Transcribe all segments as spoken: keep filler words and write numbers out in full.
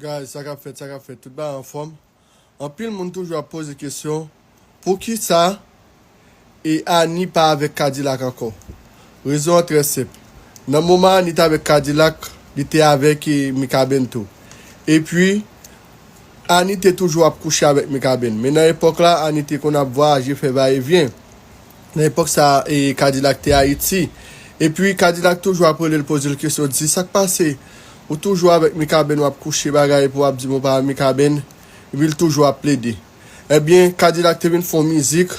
Guys, sa k ap fèt, sa k ap fèt, tout bagay anfòm. Anpil moun toujou ap poze kesyon, poukisa e Annie pa avèk Kadilak ankò? Rezon an trè senp. Nan moman Annie t avèk Kadilak, li te avèk e, Mikaben tou. Epi, Annie te toujou ap kouche avèk Mikaben. Men nan epòk la, Annie te konn ap vwayaje, fè vayevyen. Nan epòk sa, e, Kadilak te Ayiti. Epi Kadilak toujou ap rele l, poze l kesyon, di, "Sa k pase? Ou toujou avèk Mikaben, w ap kouche bagay, epi w ap di m ou pa avèk Mikaben." Epi l toujou ap plede. Ebyen, Kadilak te vin fè yon mizik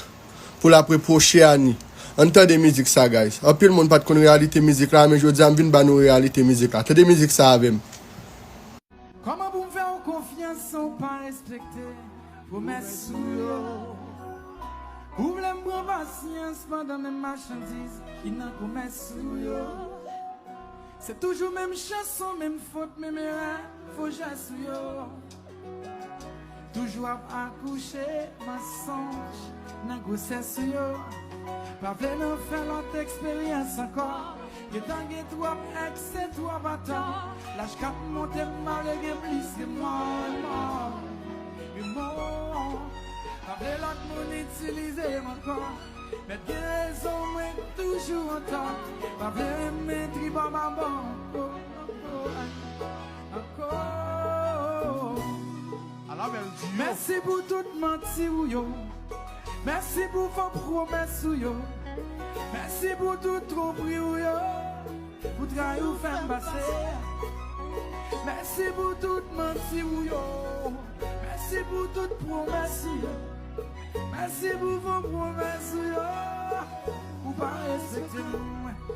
pou l ap repwoche Annie. Ann tande mizik sa, guys. Anpil moun pa t konn reyalite mizik la, men jodi a m vin ba nou reyalite mizik la. Tande mizik sa avè m. Kòman pou m fè w konfyans san w pa respekte pwomès ou yo? Ou vle m pran pasyans pandan menm machandiz ki nan komès ou yo? Se toujou menm chanson, menm fot, menm erè, fo jès ou yo. Toujou ap akouche mansonj nan gwosès ou yo. Pa vle nan fè lòt eksperyans ankò. Gentan gen twòp èks, se twòp atò. Laj k ap monte, m pa vle gen plis remò, remò, remò. Pa vle lòt moun itilize m ankò. Mèt gen rezon, mwen toujou antò. Pa vle renmen trip an babò ankò, ankò, ankò. Ala bèl diyo. Mèsi pou tout manti ou yo. Mèsi pou fo pwomès ou yo. Mèsi pou tout twonpri ou yo. Pou trayi ou fè m pase. Mèsi pou tout manti ou yo. Mèsi pou tout pwomès ou yo. Mèsi pou fo pwomès ou yo. Ou pa respekte m.